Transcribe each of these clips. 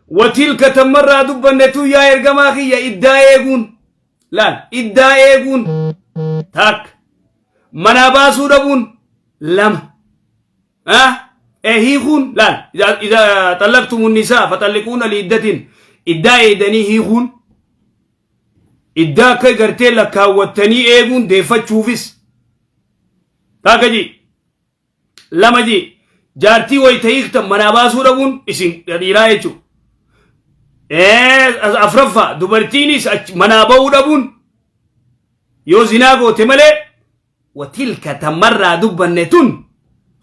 Watilka tammarraa dubbanne tun yaa ergamaa kiyya iddaa eeguun laal iddaa eeguun takka manaa baasuu dhabuun lama ah ee hiikuun laal idhaa xallaqtumu nisaa faxalliquuna liiddatin iddaa eedanii hiikuun iddaa akka gartee lakkaawwattanii eeguun deeffachuufis takka jii lama jii jaartii wayita hiiktan manaa baasuu dhabuun isin dhiiraa jechuudha. Afraffaa dubartiinis manaa bahuu dhabuun yoo zinaa goote malee watilka tammarraa dubbanne tun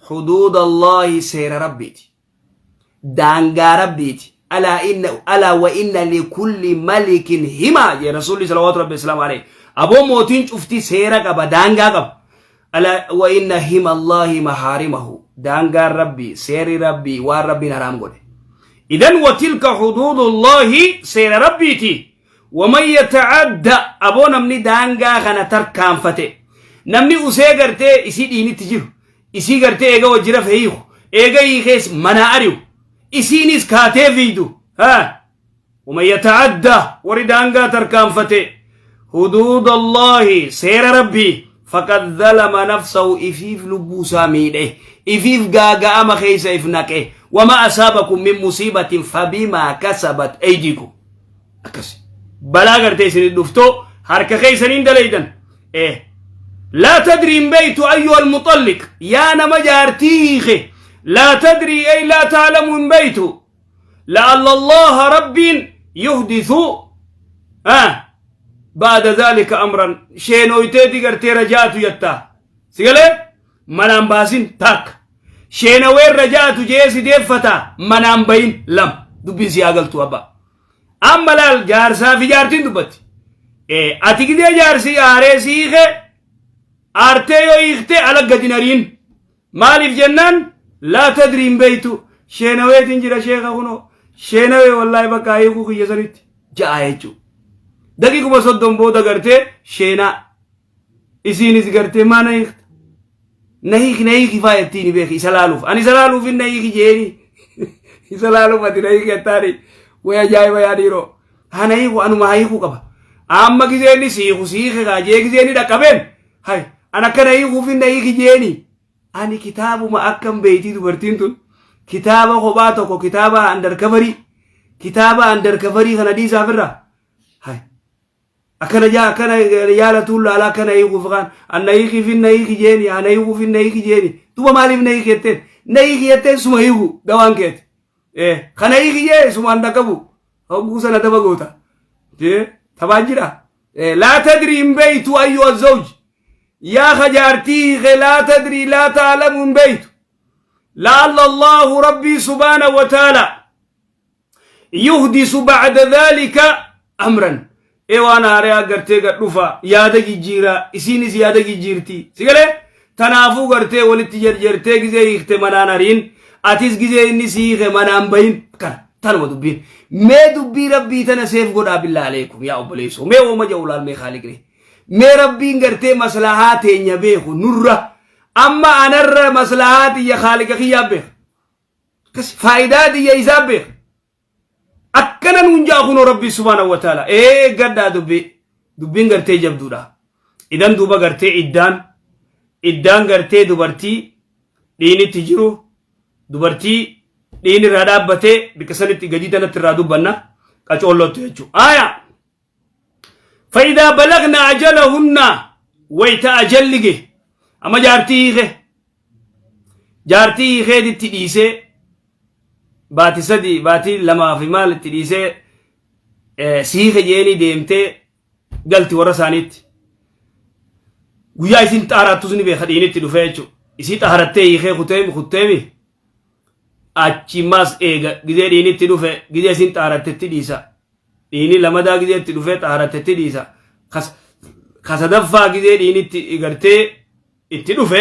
huduuda Allaahi seera rabbiiti. Daangaa rabbiiti. Alaa inna alaa wa inna likulli malikin himaa jee rasuulli salawaatu rabbi islaam alayhi. Aboo mootiin cufti seera qaba daangaa qaba. Alaa wa inna hima Allaahi mahaarimahu. Daangaan rabbii seerri rabbii waan rabbiin haraam godhe. Idan wa tilka huduudullaahi seera rabbiiti. Waman yata'adda aboo namni daangaa kana tarkaanfate namni usee gartee isii dhiinitti jiru isii gartee eega wajji rafe hiiku eega hiikees manaa ari'u isiinis kaatee fiidu haa waman yata'adda warri daangaa tarkaanfate huduuda Allaahi seera rabbii faqad zalama nafsahu ifiif lubbuu isaa miidhe ifiif gaaga'ama keessa if naqe wama asaabakum min musiibatin fabimaa kasabat aydiikum akkas balaa gartee isin dhuftoo harka keessaniin dalaydan eh laa tadrii hin beeytu ayyuha almuxalliq yaa nama jaartii hiike laa tadrii ay laa taalamu hin beeytu la'alla allaha rabbiin yuhdisu ah ba'da dhalika amran sheenooyteeti gartee rajaatu jettaa sigalee manaan baasin takka sheenaween rajaatu jee si deeffata manaan bayin lama dubbiin si haa galtu abbaa Amma laal jaarsaa fi jaartiin dubbatti. Ati gidee jaarsi aaree si hiike aartee yoo hiikte ala gadi hin ariin. Maaliif jennaan laa tadrii hin beeytu sheenaweetiin jira sheeka kunoo sheenawee wallaahi bakka hiikuu kiyya sanitti ja'a jechuudha. Daqiiquma 30 booda gartee sheenaa isiinis gartee maa na hiikta na hiiki na hiiki faa jettiin beeki isa laaluuf ani isa laaluuf hin na hiiki jeeni isa laaluuf ati na hiiki jettaani way ajaa'iba yaa dhiiroo haa na hiiku anuma haa hiikuu qaba amma gizeenni si hiiku si hiike kaa jee gizeenni dhaqqabeen hay an akka na hiikuuf hin na hiiki jeeni ani kitaabuma akkam beeytii dubartiin tun kitaaba kophaa tokko kitaaba andarkafarii kitaaba andarkafarii kana dhiisaaf irraa hay Akkana jaa akkana yaala tuun laala akkana hiikuuf kaan an na hiikiif hin na hiiki jeeni ana hiikuuf hin na hiiki jeeni duba maaliif na hiiki jetteen na hiiki jetteen suma hiiku dawaan keeti eh kana hiiki jee sumaan dhaqqabu hogguu sana daba goota jee tabaan jira eh laa tadrii hin beeytu ayyuha zawj yaa kajaartii hiike laa tadrii laa taalamu hin beeytu laalla allahu rabbii subhaana wa taala yuhdisu ba'da dhalika amran ee waan haaraa gartee gad dhufa yaada jijjiira isiinis yaada jijjiirti si galee tanaafuu gartee walitti jarjartee gizee hiikte manaan ariin atis gizee inni si hiike manaan bahin kana tanuma dubbiin mee dubbii rabbii tana seef godhaa billaa aleekum yaa obboleessoo mee wooma ja'u laal mee kaaliqni mee rabbiin gartee maslahaa teenya beeku nurra amma anarra maslahaa tiyya kaaliqa kiyyaa beeka Akkas faayidaa tiyya isaa beeka. Akkana nuun ja'a kunoo Rabbii subhaanahu wa ta'ala. Ee eeggadhaa dubbii. Dubbiin gartee jabduudha. Idan duuba gartee iddaan iddaan gartee dubartii dhiinitti jiru dubartii dhiin irraa dhaabbatee bikka sanitti gadii tanatti irraa dubbanna qacoollottu jechuudha. Aayaa. Fa'idaa balagna ajalahunna wayta ajalli ge amma jaartii hiike jaartii hiikeetitti dhiisee baati 3 baatii 2 fi maal itti dhiisee si hiike jeeni deemtee galti warra isaaniitti. Guyyaa isin xaaraattus ni beeka dhiinitti dhufee jechuudha. Isii xaarattee hiikee kuteemi kutteemi achi maas eega gizee dhiinitti dhufe gizee isin xaarattetti dhiisa. Dhiini lamadaa gizee itti dhufee xaaratetti dhiisa. Ka sadaffaa gizee dhiini itti gartee itti dhufe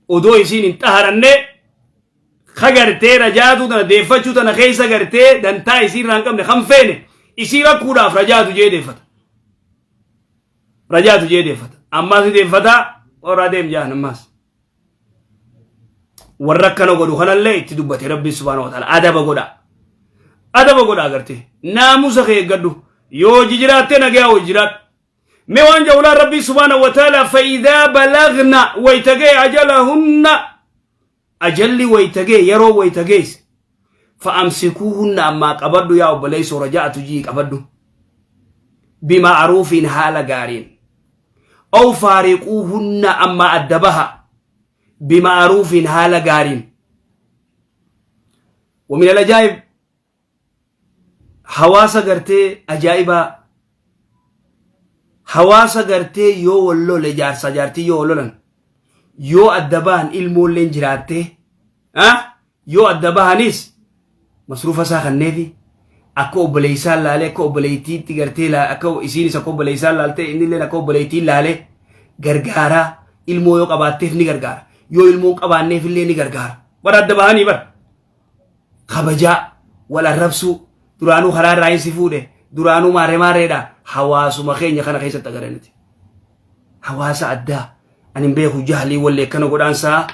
odoo isiin hin xaharanne ka gartee rajaatuu tana deeffachuu tana keessa gartee dantaa isii irraa hin qabne kan feene isii rakkuudhaaf rajaatu jee deeffata. Rajaatu jee deeffata. Ammaas ni deeffata warraa deem jaan ammaas. Warra akkana godhu kanallee itti dubbate Rabbiin subhaanahu wa ta'ala adaba godha. Adaba godhaa gartee. Naamusa kee eeggadhu. Yoo hojii jiraatte nagayaa hojii jiraadhu. Mee waan jawlaan Rabbii subhaanahu wa ta'ala fa'idaa balagna wayta ga'e ajalahunna ajalli wayta ga'e yeroo wayta geesse fa'amsikuuhunna ammaa qabadhu yaa obboleessoo raja'atu jii qabadhu bima'aruufiin haala gaariin aw faariquuhunna ammaa adda baha bima'aruufiin haala gaariin ومن الأجائب hawaasa gartee ajaa'ibaa hawaasa gartee yoo wal lole jaarsaa jaartii yoo wal lolan yoo adda bahan ilmoolleen jiraattee ah, yoo adda bahanis masruufa isaa kanneefi akka obboleessaan laalee akka obboleettiitti gartee akka isiinis akka obboleessaan laaltee innilleen akka obboleettiin laalee gargaaraa ilmoo yoo qabaatteef ni gargaara yoo ilmoo hin qabaanneef illee ni gargaara bara adda bahanii bara kabajaa wal arrabsuu duraanuu karaa irraa hin si fuudhe duraanuu maarree maarreedha hawaasuma keenya kana keessatti agarra nuti. Hawaasa addaa ani hin beeku jahlii wallee akkana godhaan saa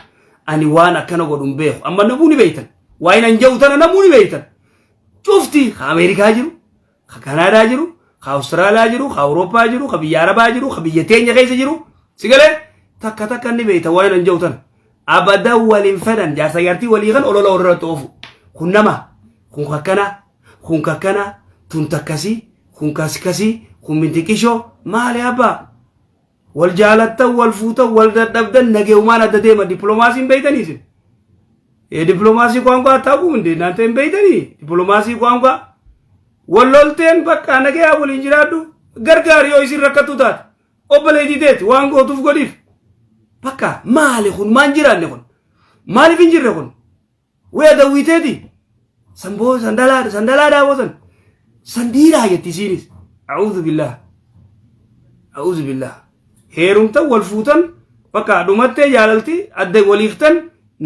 ani waan akkana godhu hin beeku amma namuu ni beektan waa'ee nan jedhu tana namuu ni beektan cufti ka Ameerikaa jiru ka Kanaadaa jiru ka Awustiraaliyaa jiru ka Awurooppaa jiru ka biyya Arabaa jiru ka biyya teenya keessa jiru si galee takka takka ni beekta waa'ee nan jedhu tana abadan waliin fedhan jaarsa jaartii walii kan olola walirratti oofu kun nama kun kakkana kun kakkana tun takkasii kun kaskasii kun mintiqishoo maali abbaa wal jaalattan wal fuutan wal dadhabdan nageewumaan adda deema dippiloomaasiin beeytanii isin dippiloomaasii ቋንቋ አታውቁም እንዴ እናንተ hin beeytanii dippiloomaasii ቋንቋ wal lolteen bakka nagayaa waliin jiraadhu gargaari yoo isin rakkattu taate obboleettii teeti waan gootuuf godhiif bakka maali kun maan jiraanne kun maaliif hin jirre kun waya dawwiteeti sanboo sandalaa sandalaa daawwatan san dhiiraa jetti isiinis a'uudhu billaah a'uudhu billaah heerumtan wal fuutan bakka dhumattee jaalalti adda waliiftan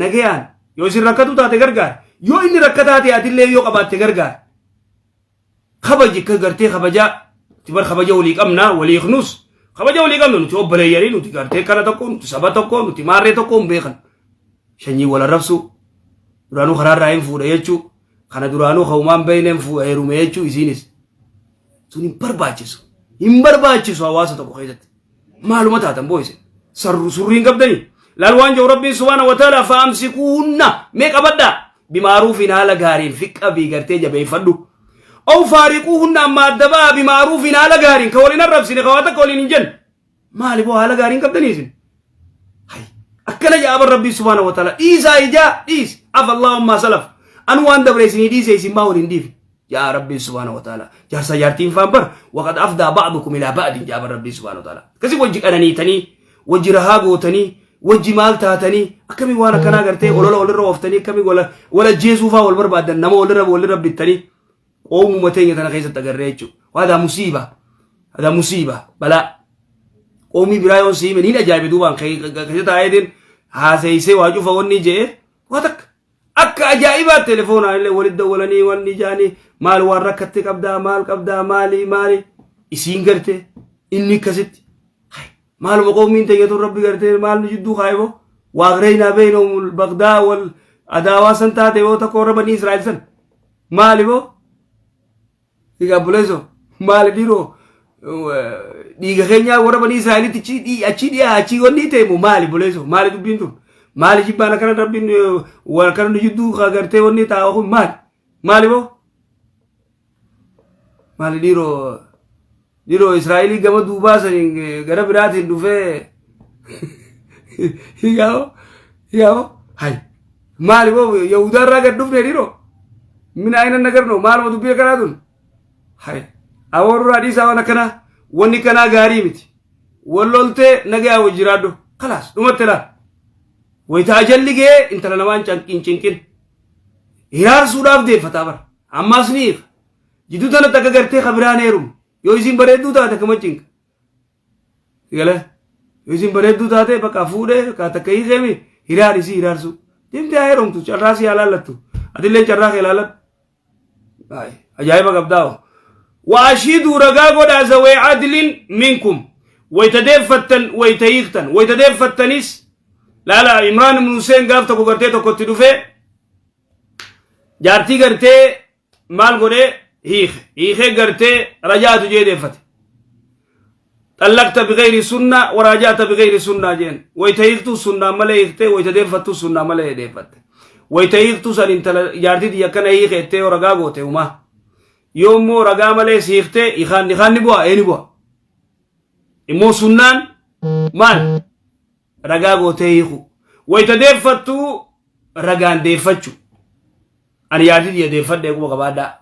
nagayaan yoo isin rakkatu taate gargaar yoo inni rakkataa ta'e atillee yoo qabaatte gargaar kabaji akka gartee kabajaa nuti bar kabaja walii qabna walii knus kabaja walii qabna nuti obboleeyyanii nuti gartee kana tokko nuti saba tokko nuti maarree tokko hin beekan shanyii wal arrabsuu duraanuu karaa irraa hin fuudha jechuu kana duraanuu ka'umaan beekne hin fuudha heerume jechuu isiinis sun hin barbaachisu hin barbaachisu hawaasa tokko keessatti maaluma taatan boo'ise sarru surrii hin qabdanii laal waan jiru rabbiin subhaana wa ta'ala faamsikuunna mee qabadhaa bimaaruufiin haala gaariin fiqqa fi gartee jabeeffadhu aw faariquuhunna amma adda ba'a bimaaruufiin haala gaariin ka waliin arrabsine ka waa takka waliin hin jenne maali boo haala gaariin qabdanii isin hay akkana jaaban rabbiin subhaana wa ta'ala dhiisaa ijaa dhiis afa allaahummaa salaf anu waan dabre isinii dhiise isin maa waliin dhiifne yaa rabbiin subhaana wa ta'ala jaarsa jaartiin faan bar waqad afdaa ba'dukum ilaa ba'din jaaban rabbiin subhaana wa ta'ala akkasii wajji qananiitanii wajji rahaa gootanii wajji maal taatanii akkamii waan akkanaa gartee olola walirra ooftanii akkamii wala wal ajjeesuu faa wal barbaadan nama walirra walirra bittanii qoomuma teenya tana keessatti agarree jechuudha. Waadaa musiiba hadaa musiiba balaa qoomii biraa yoon siime niin ajaa'ibe duubaan keessa taa'eetiin haaseessee waa cufa wanni je'e waa takka akka ajaa'ibaa telefoonaan illee walitti dawwalanii wanni jaanii maal waan rakkatte qabdaa maal qabdaa maali maali isiin garte inni akkasitti maaluma qoomiin teenya tun rabbi gartee maal nu jidduu kaa'e boo waaqreynaa beeynahumul baqdaa wal adaawaa san taate yoo takka warra banii Israa'el san maali boo Egaa obboleessoo maali dhiiroo dhiiga keenyaa warra banii Israa'elitti achii dhiyaa achii wanni ta'e moo maali obboleessoo maali dubbiin tun maali jibbaan akkana rabbiin waan akkana nu jidduu gartee wanni taa'u kun maali maali boo maali dhiiroo dhiiroo Israa'elii gama duubaa saniin gara biraatiin dhufee higaa'oo higaa'oo hay Maali boo Yahudaa irraa gad dhufne dhiiroo? Min ayna nagarno maaluma dubbii akkanaa tun? Hay awoorraa dhiisaa waan akkanaa wanni kanaa gaarii miti. Wal loltee nagayaa wajji jiraadhu. Kalaas dhumatte laal. Wayita ajalli ga'ee intala namaa hin cinqin. Hiraarsuudhaaf deeffataa bara. Ammaas ni hiika. Jidduu tanatti akka gartee kabiraan heerumu. Yoo isiin bareedduu taate akkama cinqa. Gala yoo isin bareedduu taate bakka fuudhee ka takka hiikeemi hiraar isii hiraarsuu. Deemtee haa heerumtu carraa sii haa laallattu. Atillee carraa kee laalladhu. Ajaa'iba qabdaa hoo. Waashiiduu ragaa godhaa zawee adlin minkum. Wayita deeffattan wayita hiiktan wayita deeffattanis laala Imraan ibn Hussein gaaf tokko gartee tokkotti dhufee jaartii gartee Maal godhee hiike? Hiikee gartee rajaatu jee deeffate. Xallaqta bigayri sunnaa waraajaata bigayri sunnaa jeen. Wayita hiiktuu sunnaa malee hiiktee, wayita deeffattuu sunnaa malee deeffatte. Wayita hiiktuu san intala jaartii tiyya akkana hiike jettee yoo ragaa goote humaa. Yoo immoo ragaa malee hiiktee hikaan hikaan ni bu'a ee ni bu'a. Immoo sunnaan maal? Ragaa gootee hiiku. Wayita deeffattuu ragaan deeffachu. Ani jaartii tiyya deeffadhee quba qabaadhaa.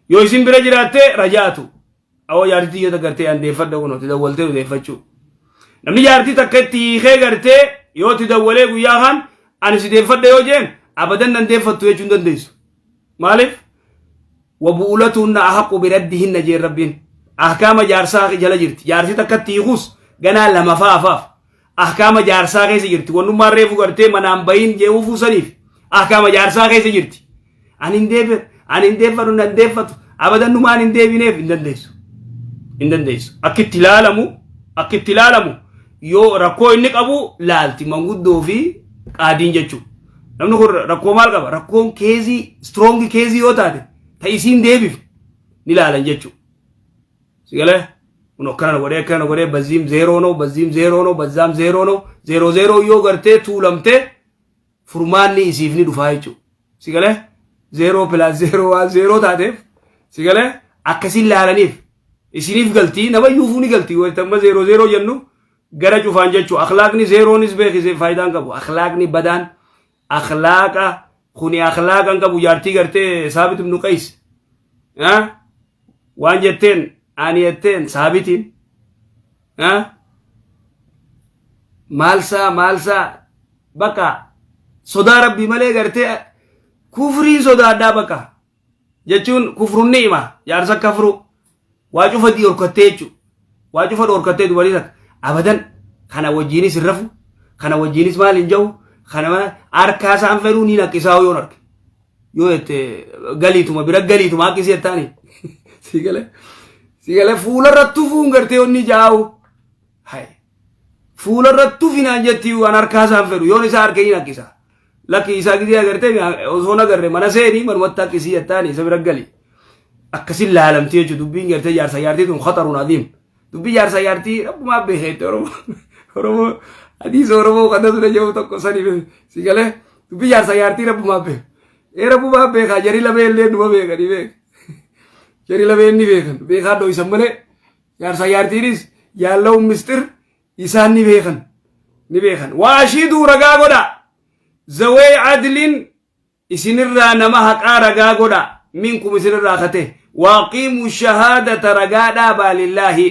Yoo isin bira jiraatte rajaatu. Awoo jaartii tiyya gartee an deeffadha kunoo ti dawwaltee deeffachuu. Namni jaartii takka itti hiikee gartee yoo ti dawwalee guyyaa kaan ani si deeffadha yoo jeen abadan nan deeffattu jechuu hin dandeessu. Maaliif? Wabu'ulatuunna ahaqqu biraddihinna jeen Rabbiin. Ahkaama jaarsaa jala jirti. Jaartii takka itti hiikuus ganaa lama fa'a afaaf. Ahkaama jaarsaa keessa jirti. Wannummaan reefu gartee manaan bahin je'uufuu saniif ahkaama jaarsaa keessa jirti. Ani hin deebi ani hin deeffadhu nan deeffatu abadan numaan hin deebineef hin dandeessu. Hin dandeessu. Akki itti ilaalamu akki itti ilaalamu yoo rakkoo inni qabu laalti manguddoo fi qaadiin jechuudha. Namni kun rakkoo maal qaba? Rakkoon keezii strong keezii yoo taate ta isiin deebif ni laalan jechuudha. Sigalee kun akkana na godhee akkana na godhee baziim zeeroo noo baziim zeeroo noo bazaam zeeroo noo zeeroo zeeroo yoo gartee tuulamtee furmaanni isiif ni dhufaa jechuudha. Sigalee zeeroo pilaas zeeroo waan zeeroo taateef sigalee akkasiin laalaniif isiniif galtii nama iyyuufuu ni galtii wayita amma zeeroo zeeroo jennu gara cufaan jechuudha. Akhlaaqni zeeroonis beekise faayidaan qabu. Akhlaaqni badaan akhlaaqa kuni akhlaaqa hin qabu jaartii gartee Saabit ibnu Qays. Waan jetteen ani jetteen Saabitiin maalsaa maalsaa bakka sodaa rabbii malee gartee kufriin sodaadhaa bakka jechuun kufrun ni'ima jaarsa kafru waa cufa dhorkattee jechuudha. Waa cufa dhorkattee dubarii takka abadan kana wajjiinis hin rafu kana wajjiinis maal hin jahu kana harkaa isaan fedhuu ni naqqisaa yoon arge. Yoo jette galiituma bira galiituma akka isii jettaani. Sigalee sigalee fuularra tufuun gartee onni jaa'u. Hai fuularra tufinaan jetti waan harkaa isaan fedhu yoon isaa harka ni naqqisa. Lakki isaa gizee agartee osoo hin agarre mana seenii manumatti akka isii jettaani isa bira gali. Akkasin laalamti jechuudha dubbiin gartee jaarsa jaartii tun khatarun adiim. Dubbii jaarsa jaartii rabbumaa beekeette Oromoo. Oromoo hadiisa Oromoo kana ture jedhu tokko sanii si galee dubbii jaarsa jaartii rabbumaa beeka. Ee rabbumaa beekaa jarii lameen illee numa beekanii beeka. Jarii lameen ni beekan beekaa dho'isan malee jaarsa jaartiinis yaalla'uun misxir isaan ni beekan ni beekan. Waa ashiiduu ragaa godha. Zawee adliin isinirraa nama haqaa ragaa godha minkum isinirraa kate waaqiimu shahaadata ragaa dhaabaa lillaahi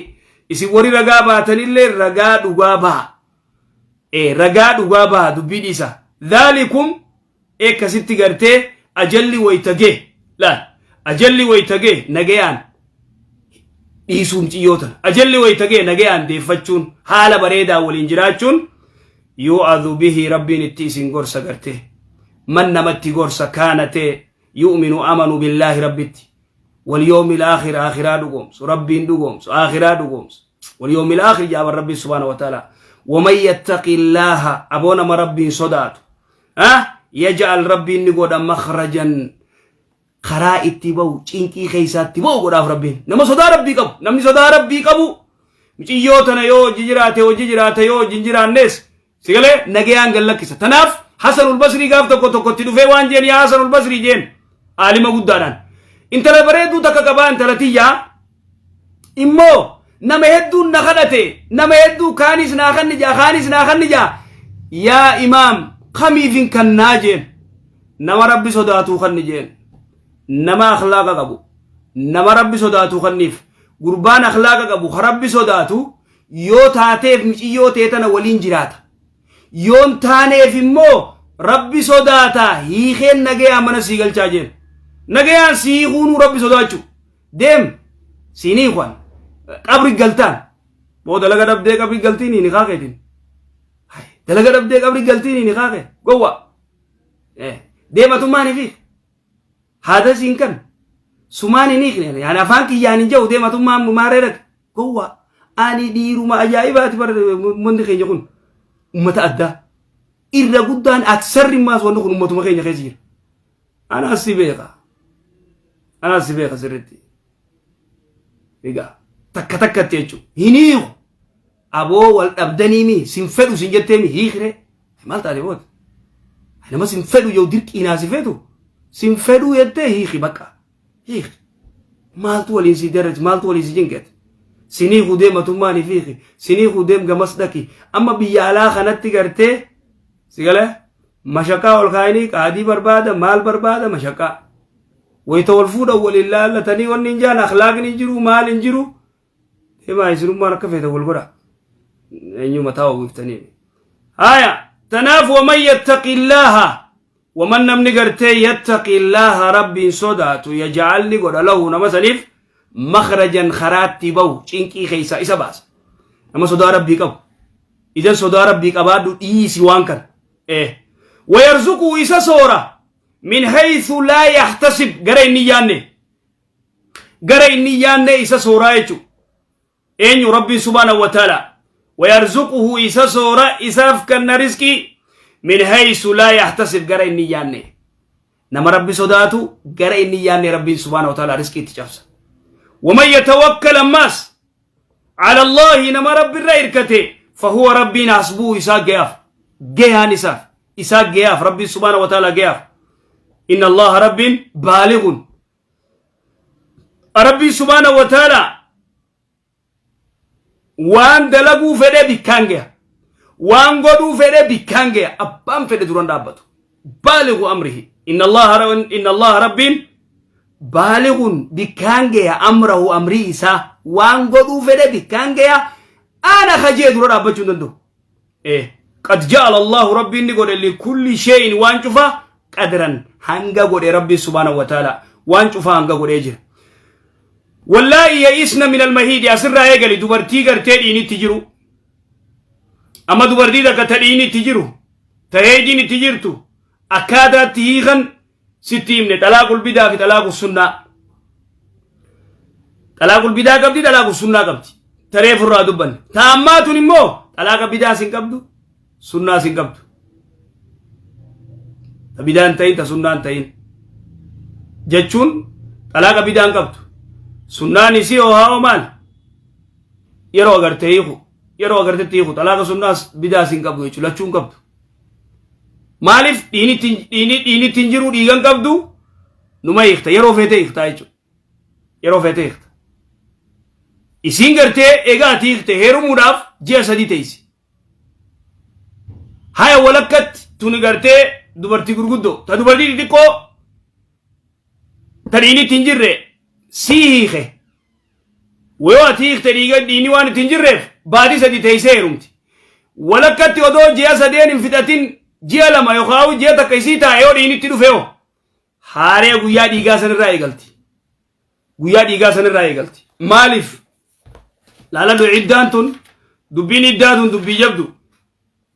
isin warri ragaa baatanillee ragaa dhugaa baha ee ragaa dhugaa baha dubbii dhiisa dhaalikum eekkasitti gartee ajalli wayta gee laal ajalli wayta gee nagayaan dhiisuun ciyyoo tana ajalli wayta gee nagayaan deeffachuun haala bareedaa waliin jiraachuun yu'adhu bihi rabbiin itti isin gorsa gartee man namatti gorsa kaana ta'e yu'minu amanu billaahi rabbitti walyawmil aakhir aakhiraa dhugoomsu rabbiin dhugoomsu aakhiraa dhugoomsu walyawmil aakhir jaaban rabbiin subhaana wa ta'ala waman yattaqi illaaha aboo nama rabbiin sodaatu ah yaj'al rabbiin ni godha makhrajan karaa itti bahu cinqii keessaatti bahu godhaaf rabbiin nama sodaa rabbii qabu namni sodaa rabbii qabu miciyyoo tana yoo hojii jiraate hojii jiraate yoo hojii hin jiraannes sigalee nagayaan gad lakkisa tanaaf Hasanul Basrii gaaf tokko tokkotti dhufee waan jeen yaa Hasanul Basrii jeen aalima guddaadhaan intala bareedduu takka qabaa intala tiyyaa immoo nama hedduun na kadhate nama hedduu kaanis naa kanni jaa kaanis naa kanni jaa yaa imaam kamiifin kannaa jeen nama rabbi sodaatuu kanni jeen nama akhlaaqa qabu nama rabbi sodaatuu kanniif gurbaan akhlaaqa qabu ka rabbi sodaatu yoo taateef miciyyoo tee tana waliin jiraata yoon taaneef immoo rabbi sodaata hiikeen nagayaan mana sii galchaa jeen nagayaan sii hiikuunuu rabbi sodaachuu deem siin hiikuan qabri galtaan boo dalaga dhabdee qabri galtiin ni kaaqeetiin dalaga dhabdee qabri galtiin ni kaaqe gowwa deematummaan hifiif haada siin kan sumaan hin hiikne yani afaan kiyyaan hin jedhu deematummaan maaree dhaqe gowwa ani dhiiruma ajaa'ibaati bar uummanni keenya kun uummata addaa irra guddaan aksarri maas wanni kun uummatuma keenya keessa jira anaas si beeka. Anaas si beeka sirriitti. Egaa takka takkatti jechuudha. Hin hiiku. Aboo wal dhabdaniimi sin fedhu sin jetteemi hiikre. Maal taate booda? Nama sin fedhu yoo dirqiinaa si feetu sin fedhuu jettee hiiki bakka. Hiiki. Maaltu waliin si daraj maaltu waliin si jinqeet? Sin hiikuu deem matummaan if hiiki. Sin hiikuu deem gamas dhaqi. Amma biyya alaa kanatti gartee si galee mashaqaa ol kaayanii qaadii barbaada maal barbaada mashaqaa. Wayita wal fuudhan waliin laallatanii wanni hin jaan akhlaaqni hin jiru maal hin jiru. Deemaa isinummaan akka feetan wal godha. Eenyu mataa uwwiftanii. Haya tanaaf waman yattaqillaaha waman namni gartee yattaqillaaha rabbiin sodaatu yaj'al ni godha lahu nama saniif makhrajan karaatti bahu cinqii keessaa isa baasa. Nama sodaa rabbii qabu. Idan sodaa rabbii qabaadhu dhiisi waan kana. Eh. Wayarzuquu isa soora min haythu laa yahtasib gara inni yaanne gara inni yaanne isa sooraa jechuudha. Eenyu rabbiin subhaanahu wa ta'ala wayarzuquhu isa soora isaaf kanna rizqii min haythu laa yahtasib gara inni yaanne. Nama rabbi sodaatu gara inni yaanne rabbiin subhaanahu wa ta'ala rizqii itti cabsa. Waman yatawakkal ammaas على الله نما ربي irra irkate فهو ربي حسبه isaa gayaaf gayaan isaaf isaa gayaaf rabbi سبحانه وتعالى gayaaf إن الله رب بالغ ربي سبحانه وتعالى waan dalaguu fedhe bikkaan gaya waan godhuu fedhe bikkaan gaya abbaan fedhe duran dhaabbatu بالغ أمره إن الله إن الله رب بالغ bikkaan gaya أمره amrii isaa waan godhuu fedhe bikkaan gaya ana kajee dura dhaabbachuu hin danda'u. قد جعل الله rabbiin ni godhe لكل شيء waan cufa قدرا hanga godhe rabbi سبحانه وتعالى waan cufa hanga godhee jira. واللائي يئسن من المحيض asirraa eegali dubartii gartee dhiinitti jiru. Amma dubartii takka ta dhiinitti jiru ta heejiin itti jirtu akkaataatti hiikan sitti himne طلاق البدعة fi طلاق السنة. طلاق البدعة qabdi طلاق السنة qabdi. Taree furraa dubbanne. Ta ammaa tun immoo xalaaqa bidaa sin qabdu sunnaa sin qabdu. Ta bidaan ta'in ta sunnaan ta'in jechuun xalaaqa bidaan qabdu. Sunnaan isii hoo maal? Yeroo agartee hiiku yeroo agartetti hiiku xalaaqa sunnaas bidaas hin qabdu jechuudha lachuu hin qabdu. Maaliif dhiinitti hin jiru dhiigan qabdu numa hiikta yeroo feete hiiktaa jechuudha. Yeroo feete hiikta. Isiin gartee egaa ati hiikte heerumuudhaaf ji'a 3 teessi. Haya walakkatti tuni gartee dubartii gurguddoo ta dubartii xixiqqoo ta dhiinitti hin jirre sii hiike. Yoo ati hiikte dhiiga dhiinni waan itti hin jirreef baatii 3 teessee heerumti. Walakkatti odoo ji'a sadeen hin fixatin ji'a 2 yookaan ji'a 1 isii taa'e yoo dhiinitti dhufe hoo haaree guyyaa dhiigaa sanirraa eegalti. Guyyaa dhiigaa sanirraa eegalti. Maaliif? Laaladhu iddaan tun dubbiin iddaa tun dubbii jabdu.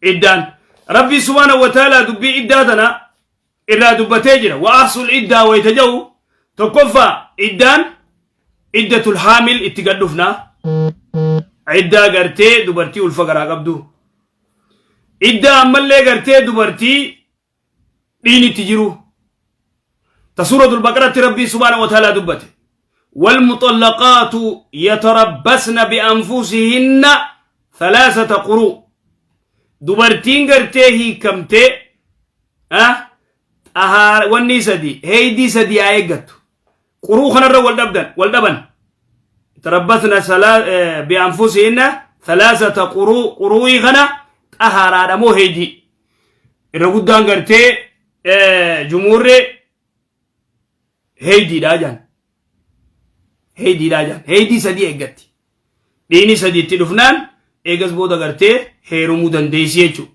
Iddaan Rabbi سبحانه وتعالى dubbii iddaa tana irraa dubbatee jira. وأحصوا العدة wayita jedhu tokkoffaa iddaan عدة الحامل itti gad dhufna. Iddaa gartee dubartii ulfa garaa qabdu. Iddaa ammallee gartee dubartii dhiinitti jiru. Ta suuratul baqaratti rabbii سبحانه وتعالى dubbate. والمطلقات يتربصن بأنفسهن 3 قروء. Dubartiin gartee hiikamtee wanni sadi heeydii sadi haa eeggattu. Quruu kanarra wal dhabdan wal dhaban. يتربصن بأنفسهن 3 قروء quru'ii kana xahaaraadha moo heeydii? Irra guddaan gartee jumuurree heeydiidha jaan. Heeydiidha jaan. Heeydii sadi eeggatti. Dhiini sadi itti dhufnaan eegas booda gartee heerumuu dandeessi jechuudha.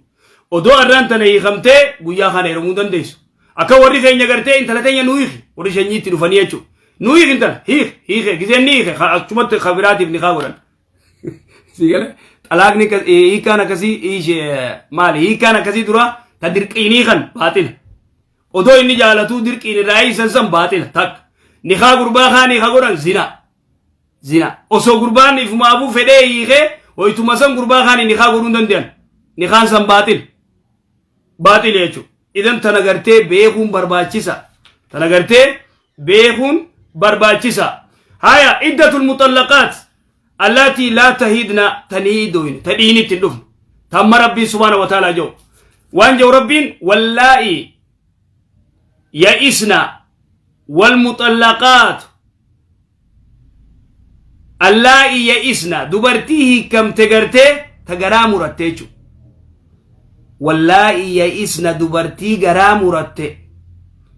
Odoo arraan tana hiikamtee guyyaa kana heerumuu dandeessu. Akka warri keenya gartee intala teenya nu hiiki warri shanyii itti dhufanii jechuudha. Nu hiiki intala hiiki hiike giseen ni hiike achumatti kabiraatiif ni kaa godhan. Sigale xalaaqni hiikaan akkasii maali hiikaan akkasii dura ta dirqiinii kan baaxila. Odoo inni jaalatuu dirqiin irraa hiisan san baaxila takka. Nikaa gurbaa kaanii ka godhan zina. Zina. Osoo gurbaan ifumaafuu fedhee hiikee hoytuma san gurbaa kaanii nikaa godhuu hin danda'an. Nikaan san baaxila. Baaxila jechuudha. Idan tana gartee beekuun barbaachisa. Tana gartee beekuun barbaachisa. Haya, iddatul muxallaqaat allaatii laa tahidna, tanii doyne, ta dhiinitti hin dhufne, tamma Rabbiin subhaana wa ta'ala jedhu waan jedhu Rabbiin: wallaa'i ya'isna walmuxallaqaat allaa'i ya'isna, dubartii hiikamte gartee ta garaa muratte jechuudha. Wallaa'i ya'isna, dubartii garaa muratte,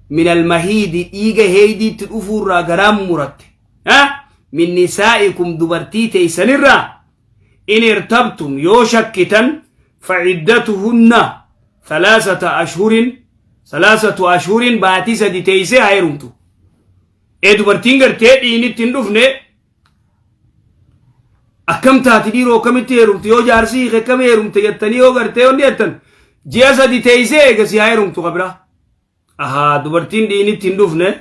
min almahiidi, dhiiga heeydiitti dhufuurraa garaa muratte, min nisaa'ikum, dubartii teeysanirraa, in irtabtum, yoo shakkitan, faciddatuhunna thalaasata ashhurin, thalaasatu ashhurin, baatii 3 teeysee haa heerumtu. Ee, dubartiin gartee dhiinitti hin dhufne akkam taati dhiiroo? Akkamitti heerumtu? Yoo jaarsi hiike akkam heerumte jettanii yoo gartee wanni jettan, ji'a 3 teeysee eegasii haa heerumtu kabira. Ahaa, dubartiin dhiinitti hin dhufne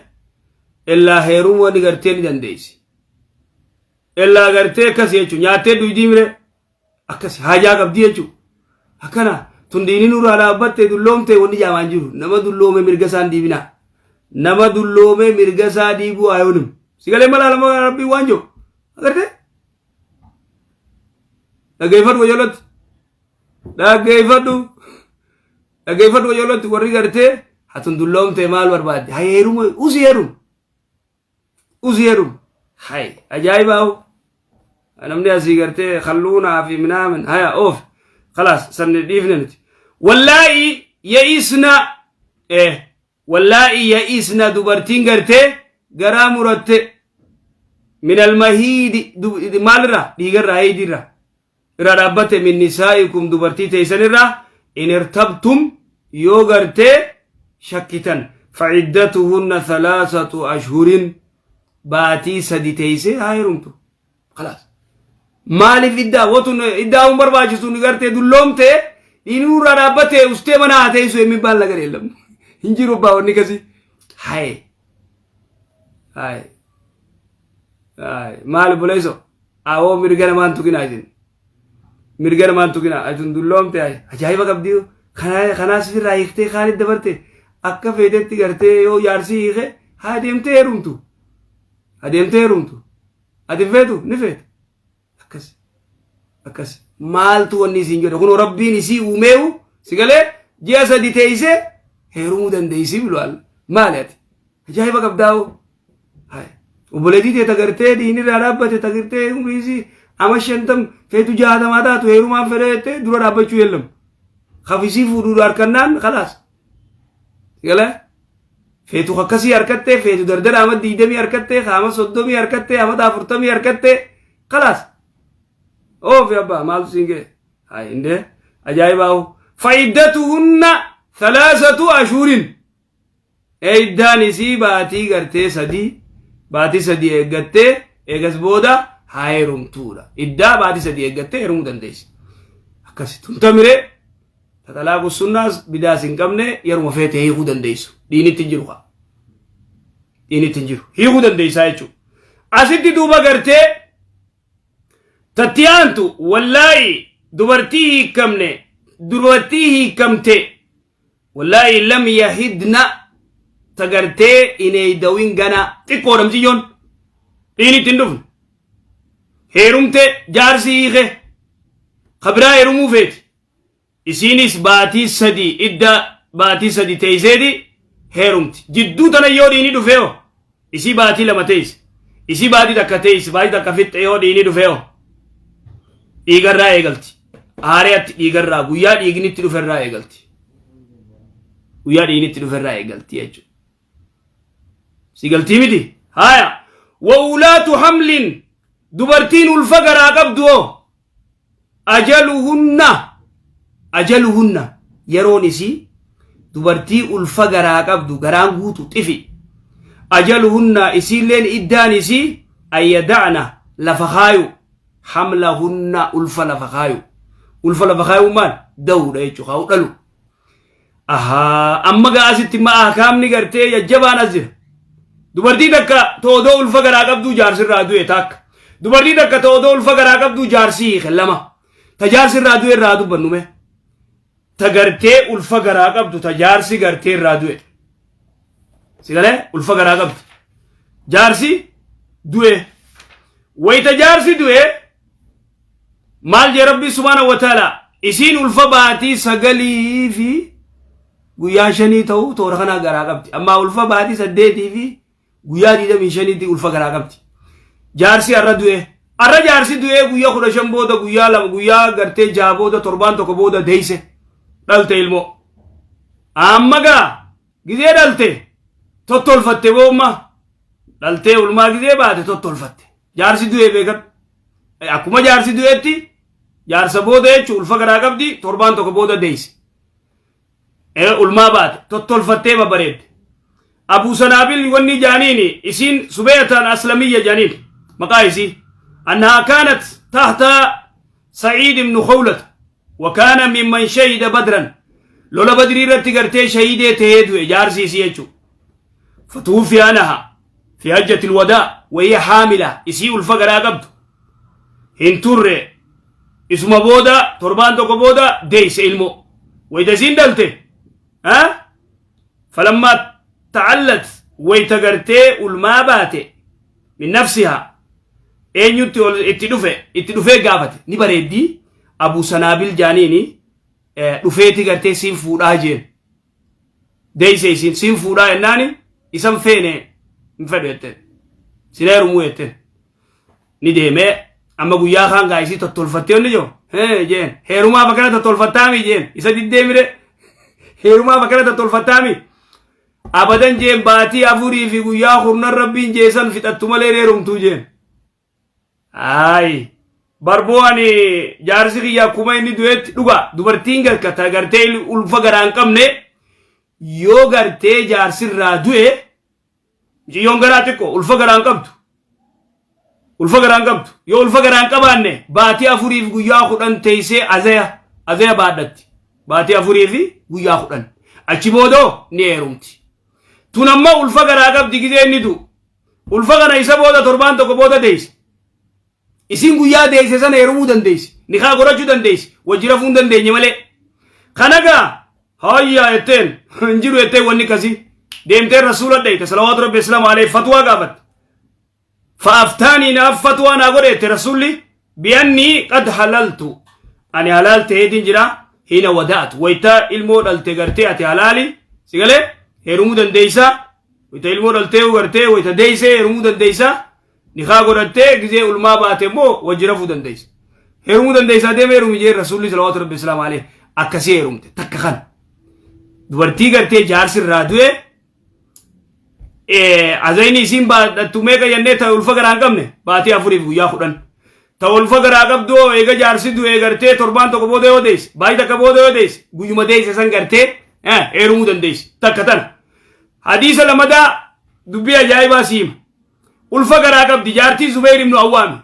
illaa heerumuu wanni gartee ni dandeessi. Illaa gartee akkas jechuun nyaattee duydii mire, akkas haajaa qabdi jechuun. Akkana tun diinii nurraa dhaabbatte, dulloomte wanni jaamaan jiru. Nama dulloome mirga isaan diibinaa. Nama dulloome mirga isaa diibuu ayoonim. Sigalee malaa lama Rabbii waan jiru. Agartee? Dhaggeeffadhu wajoolatti. Dhaggeeffadhu. Dhaggeeffadhu wajoolatti. Warri gartee hatun dulloomte maal barbaadde? Haa heeruma, usi heerum. Usi heerum. Hay, ajaa'ibaa. Namni asii gartee kalluunaa fi minaamin haya oof. Khalaas, sanni dhiifne nuti. Wallaahi ya'isna, wallaahi ya'isna, dubartiin gartee garaa muratte, min almahiidi, maalirraa? Dhiigarraa, heeydiirraa irraa dhaabbate, min nisaa'ikum, dubartii teeysanirraa, in irtabtum, yoo gartee shakkitan, faciddatuhunna thalaasatu ashhurin, baatii 3 teeysee haa heerumtu. Khalaas, maaliif iddaa wotun iddaa hun barbaachisu? Ni gartee dulloomte, dhiini nurraa dhaabbate, ustee mana haa teessu የሚባል ነገር የለም፣ hin jiru abbaa wanni kasi. Hay hay hay, maal buleeso? Awoo, mirga namaan tuqinaa isin, mirga namaan tuqinaa. Atun dulloomte, ajaa'iba qabdi. Kanaas ofirraa hiiktee kaanit dabarte, akka feetetti gartee yoo jaarsii hiike haa deemtee heerumtu, haa deemtee heerumtu. Ati feetu ni feete. Akkas akkas. Maaltu wanni isin jedhe? Kunoo Rabbiin isii uumeewu si galee ji'a 3 teeysee heerumuu dandeessii bilu'al. Maali ati ajaa'iba qabdaa'u? Obboleettii tee tagartee diinirraa dhaabbate, tagartee umrii isii ama 50 feetu 60 taatu, heerumaan fedhee jettee dura dhaabbachuu yeellamu. Kafisii fuudhuu harkannaan khalaas. Galee feetu akkasii harkattee, feetu dardara ama 20 harkattee, ama 30 harkattee, ama 40 harkattee, khalaas. Oofi abbaa, maaltu siin ga'e? Hay indee, ajaa'ibaahu. Fa'iddatuhunna thalaasatu ashuurin. Iddaan isii baatii gartee 3, baatii 3 eeggattee eegas booda haa heerumtuudha. Iddaa baatii 3 eeggattee heerumuu dandeessi. Akkasi tuntamiree taxalaaqu sunnaas bidaas hin qabne, yeruma feete hiikuu dandeessu. Diinitti hin jiru kaa. Diinitti hin jiru. Hiikuu dandeessaa jechuudha. Asitti duuba gartee tatti aantu, wallaahi dubartii hiikamne, dubartii hiikamte, wallaahi lam yahidna, tagartee hin eeydawin, gana xiqqoodha miciyyoon, dhiinitti hin dhufne, heerumte, jaarsi hiike, kabiraa heerumuu feeti. Isiinis baatii 3, idda baatii 3 teeyseeti heerumti. Jidduu tana yoo dhiini dhufeeho, isii baatii 2 teeyse, isii baatii 1 teeyse, baatii 1 fixxe, yoo dhiini dhufeeho, dhiigarraa eegalti. Haariyatti dhiigarraa, guyyaa dhiignitti dhuferraa eegalti, guyyaa dhiignitti dhuferraa eegalti jechuudha. Si galtii miti? Haya, wa ulaatu hamlin, dubartiin ulfa garaa qabdu hoo, ajaluhunna, ajaluhunna, yeroon isii, dubartii ulfa garaa qabdu, garaan guutu xifi, ajaluhunna, isiilleen iddaan isii, ayyada'na, lafa kaayu, hamlahunna, ulfa lafa kaayu. Ulfa lafa kaayu maal? Da'uudha jechuu, kaa'u, dhalu. Ahaa, amma gaa asitti ma ahkaamni gartee jajjabaan as jira. Dubartii takka toodoo ulfa garaa qabduu jaarsirraa du'e, takka. Dubartii takka toodoo ulfa garaa qabduu jaarsii hiike, lama. Ta jaarsirraa du'e irraa dubbannu mee. Ta gartee ulfa garaa qabdu, ta jaarsi gartee irraa du'e. Si galee? Ulfa garaa qabdi. Jaarsi du'e. Wayta jaarsi du'e maal jee Rabbi subhaanahu wa ta'ala? Isiin ulfa baatii 9 fi guyyaa 5 ta'u toora kanaa garaa qabdi. Ammaa ulfa baatii 8 fi guyyaa 25tti ulfa garaa qabdi. Jaarsi har'a du'e. Har'a jaarsi du'ee guyyaa 15 booda, guyyaa 2, guyyaa gartee 6 booda, torbaan tokko booda deeyse, dhalte ilmoo. Amma gaa gizee dhalte tottolfatte boomma, dhaltee ulmaa gizee baate tottolfatte. Jaarsi du'ee beekadhu. Akkuma jaarsi du'etti, jaarsa booda jechuun, ulfa garaa qabdi, torbaan tokko booda deeyse. Ulmaa baate tottolfattee babbareedde. Abu Sanaabil wanni jaaniini, isiin Subeetaan Aslamiyya jaaniin maqaa isii. Annahaa kaanat tahta Sa'iid ibnu Khawlata wa kaana mimman shahida Badran, lola Badrii irratti gartee shahiidee tahee du'e jaarsi isii jechuudha. Fatuufi anaha fi hajjatil wadaa wahiya haamila, isii ulfa garaa qabdu. Hin turre, isuma booda, torbaan tokko booda deeyse ilmoo. Wayita isiin dhalte, falammaa ta'allat, wayita gartee ulmaa baate, min nafsihaa eenyutti ol itti dhufe? Itti dhufee gaafate. Ni bareeddii, Abu Sanaabil jaaniini. Dhufeeti gartee siin fuudhaa jeen. Deeyse isiin, siin fuudhaa jennaani, isan feene, hin fedhu jetteen, sin heerumuu jetteen. Ni deemee amma guyyaa kaan gaa isii tottolfattee inni jiru hee jeen, heerumaaf akkana tottolfattaami jeen. Isa diddeemire, heerumaaf akkana tottolfattaami? Abadan jeen, baatii 4 fi guyyaa 10 Rabbiin jeesan fixattu malee heerumtuu jeen. Ayi barboo, ani jaarsi kiyya akkuma inni du'etti dhuga. Dubartiin garkata gartee ulfa garaa hin qabne yoo gartee jaarsirraa du'e, mucayyoon garaa xiqqoo ulfa garaa hin qabdu. Ulfa garaa hin qabdu. Yoo ulfa garaa hin qabaanne, baatii 4f guyyaa 10 teessee azaya baadhatti. Baatii 4 fi guyyaa 10. Achi boodoo ni heerumti. Tun amma ulfa garaa qabdi gizee inni du'u. Ulfa kana isa booda torbaan tokko booda deeyse. Isiin guyyaa deeyse sana heerumuu dandeessi. Nikaa godhachuu dandeessi. Wajji rafuu hin dandeenye malee. Kana gaa hayyaa jetteen, hin jiru jetteen, wanni akkasii. Deemtee Rasuula dhayte salawaatu Rabbi islaamu alayhi, fatwaa gaafatte. Fa'aftaanii, naaf fatwaa naa godhe jette Rasuulli, bi'annii qad halaltu, ani halaal ta'eetiin jira hina wadaatu, wayita ilmoo dhalte gartee ati halaali si galee heerumuu dandeeysa. Wayita ilmoo dhaltee gartee, wayita deeysee heerumuu dandeeysa. Nikaa godhattee gizee ulmaa baate immoo wajji rafuu dandeeysa, heerumuu dandeeysa, deema heerumi jee Rasuulli salawaatu Rabbi islaamu alayhi. Akkasii heerumte. Takka kana dubartii gartee jaarsi irraa du'e azayni isiin baadhattu meeqa jennee? Ta ulfa garaa hin qabne baatii 4f guyyaa 10. Ta ulfa garaa qabdu eega jaarsi du'e gartee torbaan tokko booda yoo deesse, baatii takka booda yoo deesse, guyyuma deesse san gartee heerumuu dandeessi. Takka tana. Hadiisa lamadaa dubbii ajaa'ibaa siima. Ulfa garaa qabdi jaartii Zubeer ibnu Awwaami.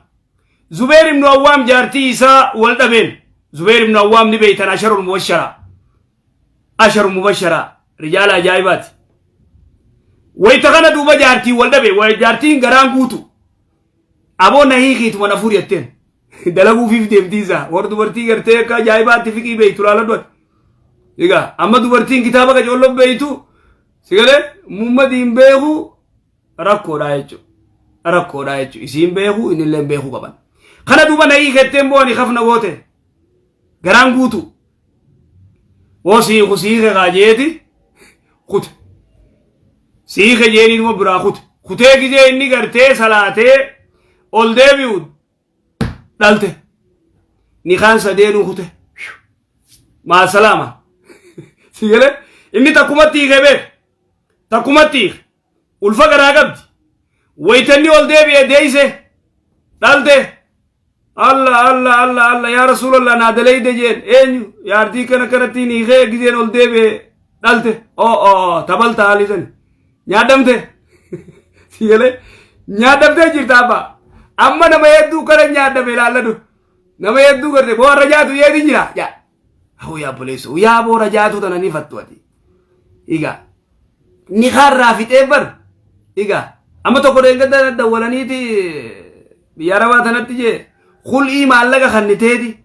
Zubeer ibnu Awwaam jaartii isaa wal dhabeen. Zubeer ibnu Awwaam ni beeytan, asharul mubasharaa. Asharu mubasharaa rijaala ajaa'ibaati. Wayita kana duuba jaartii wal dhabe, jaartiin garaan guutu. Aboo na hiikiituma na fuudhi jetteen. Dalaguufiif deemtii isaa. Warra dubartii gartee akka ajaa'ibaatti fiqii beeytu laala du'ate. Egaa amma dubartiin kitaaba qacoolloon beeytu si galee mummadi hin beeku, rakkoodha jechuudha. Rakkoodha jechuudha. Isiin beeku, innillee beekuu qaban. Kana duuba na hiiketteen boo ani kafna goote. Garaan guutu. Woo siiku siike kaajeeti kute. Siike jeeniituma biraa kute. Kutee gizee inni gartee salaatee ol deebi'u dhalte. Nikaan sadeenuu kute. Maa salaama. Si galee inni takkumatti hiikee beek. Takkumatti hiike. Ulfa garaa qabdi. Waytanni ol deebi'e deeyse. Dhalte. Allah Allah Allah Allah, yaa Rasuulallah, naa dalayde jeen. Eenyu yaartii kana kanattiin hiikee, gizeen ol deebi'e dhalte. Oo oo, tabalta haalisani nyaadhamte. Si galee nyaadhamtee jirta abba. Amma nama hedduu kana nyaadhame ilaalladhu. Nama hedduu garte boo rajaatu yeetin jira yaa hoo yaa obboleessu, yaa boo rajaatu tana ni fattu ati. Egaa ni kaarraa fixee bar. Egaa amma tokko deengada dawwalaniiti biyya arabaa tanatti jee, kul'ii maallaqa kanniteeti,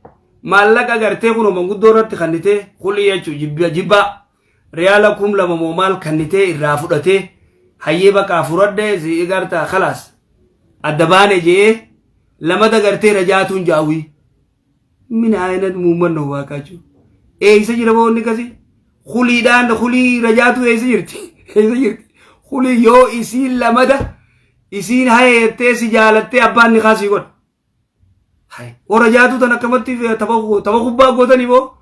maallaqa gartee kunoo manguddoo irratti kannitee, kul'ii jechuun jibbaa, riyaala 2000 moo maal kannitee irraa fudhatee. Hayyee baqaa furadhe si garta khalaas adda baane jee lamada gartee rajaatuun jaawii. Min aynat muummanno waaqaachuu. Eeysa jira boonni kasi? Kuliidhaan kulii rajaatu eeysa jirti? Eeysa jirti? Kulii yoo isiin lamada isiin hayeettee si jaalattee abbaan ni kaasii godha. Hay. Oo rajaatu tan akkamatti tapha kubbaa gootanii boo?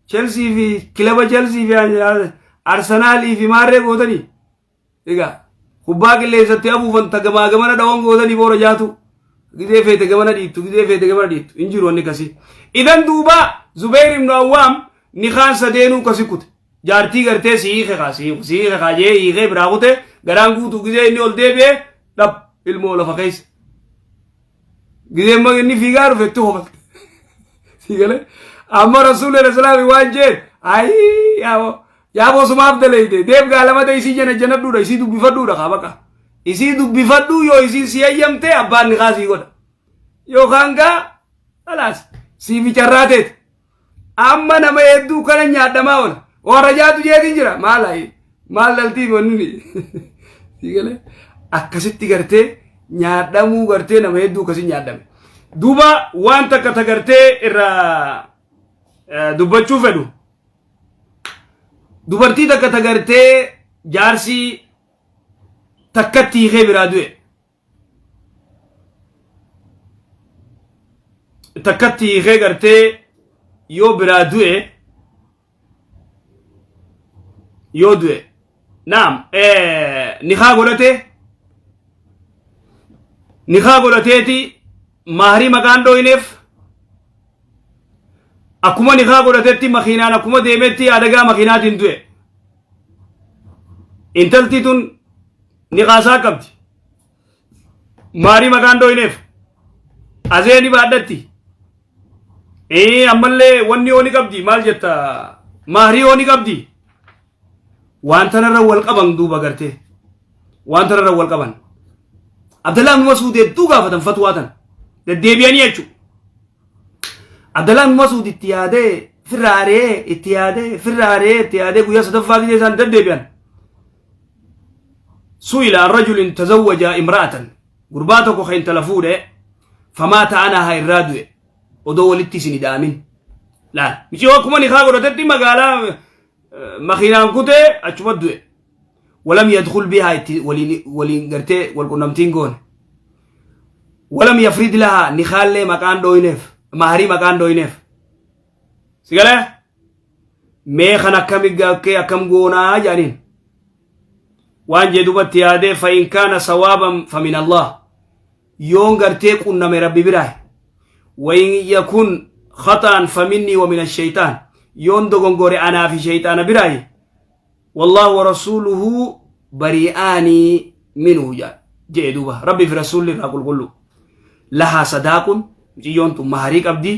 Chelsea fi kilaba Chelsea fi Arsenaalii fi maarree gootanii? Egaa kubbaa qilleensatti afuufan ta gamaa gamana dhawan gootanii boora jaatu. Gizee feete gamana dhiittu, gizee feete gamana dhiittu. Hin jiru wanni kasii. Idan duuba Zubeer ibnu Awwaam nikaan sadeenuu kasi kute. Jaartii gartee si hiike kaa si hiike kaa jee hiikee biraa kute garaan guutuu gizee inni ol deebi'e dhab ilmoo lafa keessa. Gizee immoo inni fiigaa dhufe itti kofalte. Si galee amma rasuulli islaami waan jeen ayii yaaboo yaaboo sumaaf daleyde deem gaa lamada isii jana janadhuudha isii dubbifadhuudha kaa baqa. Isii dubbifadhuu yoo isiin si hayyamte abbaan ni kaasii godha. Yookaan gaa khalaas siifi carraa teeti. Amma nama hedduu kana nyaadhamaa oola. Warra jaatu jeetiin jira. Maal ayi? Maal dhaltii wanni? Si galee? Akkasitti gartee nyaadhamuu gartee nama hedduu akkasii nyaadhame. Duuba waan takka ta gartee irraa dubbachuu fedhu. Dubartii takka ta gartee jaarsii takkatti hiikee biraa du'e. Takkatti hiikee gartee yoo biraa du'e yoo du'e naam nikaa godhate nikaa godhateeti maahirii maqaan dhooyneef akkuma nikaa godhatetti makiinaan akkuma deemetti adagaa makiinaatiin du'e intalti tun niqaasaa qabdi. Maarii maqaan dhooyneef. Azee ni baadhatti. Ee ammallee wanni yoo ni qabdi maal jetta maarii yoo ni qabdi. Waan tanarra wal qaban duuba gartee. Waan tanarra wal qaban. Abdallaa ibn Masuud hedduu gaafatan fatwaa tan. Deddeebi'anii jechuudha. Abdallaa ibn Masuud itti yaadee firra ari'ee itti yaadee firra ari'ee itti yaadee guyyaa sadaffaa gisee isaan deddeebi'an. Su'ila an rajulin tazawwaja imra'atan gurbaa tokko ka intala fuudhe famaata anaha irraa du'e odoo walitti isin ida'amin laal miciyoo akkuma nikaa godhatetti magaalaa makiinaan kutee achuma du'e walam yadkhul bihaa itti waliin waliin gartee wal qunnamtiin goone walam yafrid lahaa nikaallee maqaan dhooyneef maharii maqaan dhooyneef si galee mee kan akkami gakkee akkam goonaa jedhaniin waan jee dubatti yaadee fa in kaana sawaaban fa min Allah yoon gartee qunname rabbi biraa wa in yakun khaxaan fa minnii wa min ashayxaan yoon dogongore anaa fi shayxaana biraayi wallaahu wa rasuuluhu bari'aanii minhu jee duuba rabbi fi rasuulli irraa qulqullu lahaa sadaaqun muciyyoon tun maharii qabdi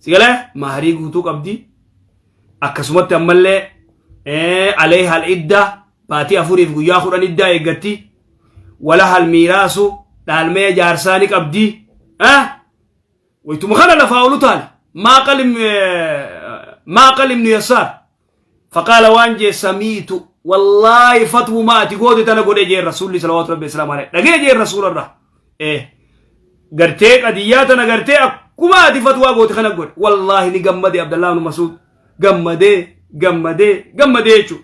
Si galee maharii guutuu qabdi. Akkasumatti ammallee aleeha al-idda baatii afuriif guyyaa 10 iddaa eeggatti. Walaha al-miiraasu dhaalmee jaarsaa ni qabdi. Waytuma kana lafaa olu taale. Maaqal ibnu Yasaar. Faqaala waan jee samiitu wallaahi fatwuma ati goote tana godhe jeen rasuulli salawaatu rabbi islaam alayhi dhagee jeen rasuularraa gartee qadiyyaa tana gartee akkuma ati fatwaa goote kana godhe wallaahi ni gammade Abdallah ibn Mas'ud gammadee gammadee gammadee jechuudha.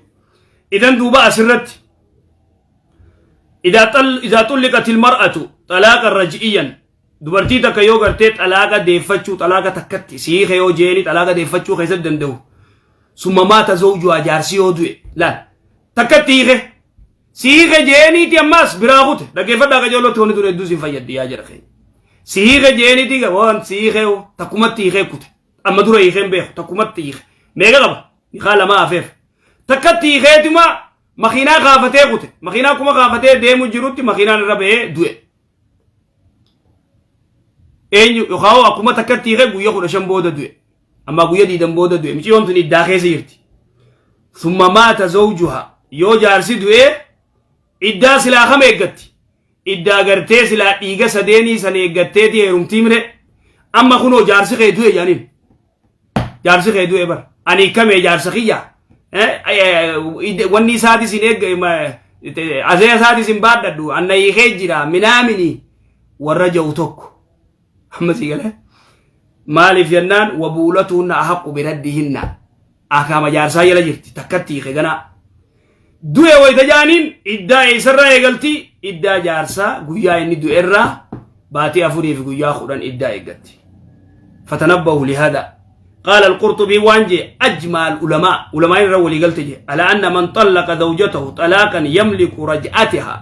Idan duuba asirratti idaa xulliqatil mar'atu xalaaqa raj'iyyan Dubartii takka yoo gartee xalaaqa deeffachuu xalaaqa takkatti si hiike yoo jeeni xalaaqa deeffachuu keessatti danda'u. Summa maata zawjuhaa jaarsi yoo du'e laal takkatti hiike si hiike jeeniiti ammaas biraa kute dhaggeeffadhaa qajeelootti wanni tun hedduu siin fayyaddi yaa jara keenya. Si hiike jeeniiti waan si hiike takkumatti hiikee kute amma dura hiikee hin beeku takkumatti hiike meeqa qaba nikaa lamaa hafeef takkatti hiikeetuma makiinaa kaafatee kute makiinaa kuma kaafatee deemu jirutti makiinaan irra ba'ee du'e. Eenyu yookaan akkuma takkatti hiikee guyya 15 booda du'e. Ammaa guyya diidan booda du'e. Miciyyoon tun iddaa keessa jirti. Summa maata zawjuha yoo jaarsi du'e iddaa silaa kam eeggatti? Iddaa gartee silaa dhiiga sadeenii san eeggatteeti heerumtii mire. Amma kunoo jaarsi kee du'e jedhaniin. Jaarsi kee du'e bar. Ani hiikamee jaarsa kiyya. Wanni isaatis hin eegga Azee isaatis hin baadhadhu anna hiikee jira minaamini warra ja'u tokko. Amma sii galee maaliif jennaan wabuulatuhunna ahaqqu biraddihinna akaama jaarsaa jala jirti takkatti hiike ganaa. Du'e wayita jaaniin iddaa eessarraa eegalti iddaa jaarsaa guyyaa inni du'erraa baatii 4 fi guyyaa 10 iddaa eeggatti. Fatanabbahu lihada. قال القرطبي وانجي أجمع العلماء علماء رولي قلت جي على أن من طلق زوجته طلاقا يملك رجعتها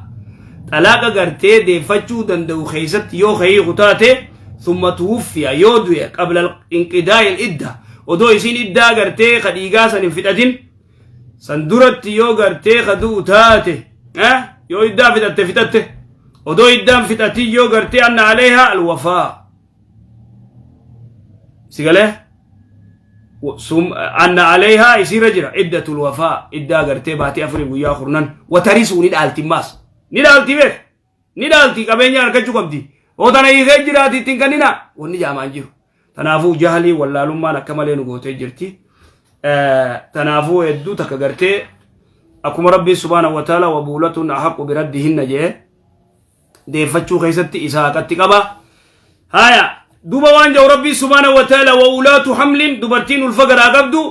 طلاق قرتي دي فتشو دندو خيست يو خي غتاتي ثم توفي يودوي قبل انقضاء الإدة ودو يسين إدة قرتي قد إيقاسا انفتأتين san duratti yoo gartee ka du'u taate yoo iddaa fixatte fixatte odoo iddaan fixatin yoo gartee anna aleehaa alwafaa si galee anna aleehaa isiirra jira iddatul wafaa iddaa gartee baatii afurii guyyaa kurnan watarisuu ni dhaalti maas ni dhaalti beek ni dhaalti qabeenya argachuu qabdi oo tana hiikee jiraati ittiin kannina wanni jaamaan jiru Tanaafuu jahlii wallaalummaan akka malee nu gootee jirti. Tanaafuu hedduu takka gartee akkuma Rabbiin subhaanahu wa ta'ala wabuulatuun ahaqqu biraddihinna jee deeffachuu keessatti isa haqatti qaba. Haya duuba waan jedhu Rabbiin subhaanahu wa ta'ala wa ulaatu hamlin dubartiin ulfa garaa qabdu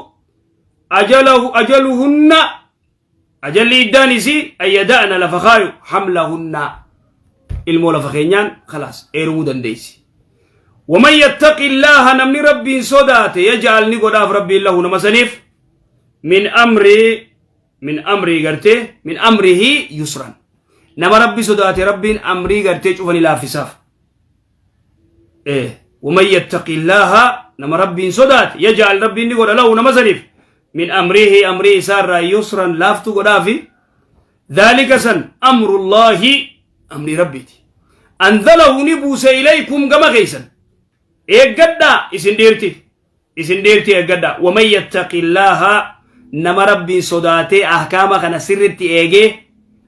ajalahu ajaluhunna ajalli iddaan isii an yada'na lafa kaayu hamlahunna ilmoo lafa keenyaan khalaas eerumuu dandeessi. Waman yattaqi illaaha namni rabbiin sodaate yaj'al ni godhaaf rabbiin lahu nama saniif min amrii min amrii gartee min amrihi yusran nama rabbi sodaate rabbiin amrii gartee cufa ni laaffisaaf. Waman yattaqi illaaha nama rabbiin sodaate yaj'al rabbiin ni godha lahu nama saniif min amrihi amrii isaa irraa yusran laaftuu godhaafi dhaalika san amrullaahi amrii rabbiiti anzalahu ni buuse ilaykum gama keeysan eeggadhaa isin dhiirti isin dhiirti eeggadhaa waman yattaqillaaha nama rabbiin sodaatee ahkaama kana sirritti eegee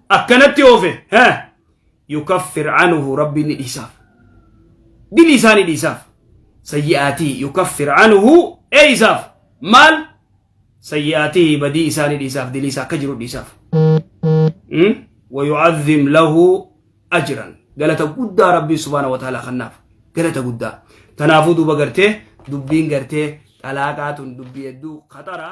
akkanatti oofe ha yukaffir anhu rabbiin ni dhiisaaf dilii isaa ni dhiisaaf sayyi'aatii yukaffir anhu eeysaaf maal sayyi'aatihi badii isaa ni dhiisaaf dilii isaa akka jiru dhiisaaf wayu'azzim lahu ajran galata guddaa rabbiin subhaana wa ta'ala kannaaf galata guddaa tanaafuu duuba gartee dubbiin gartee xalaaqaa tun dubbii hedduu khaxara.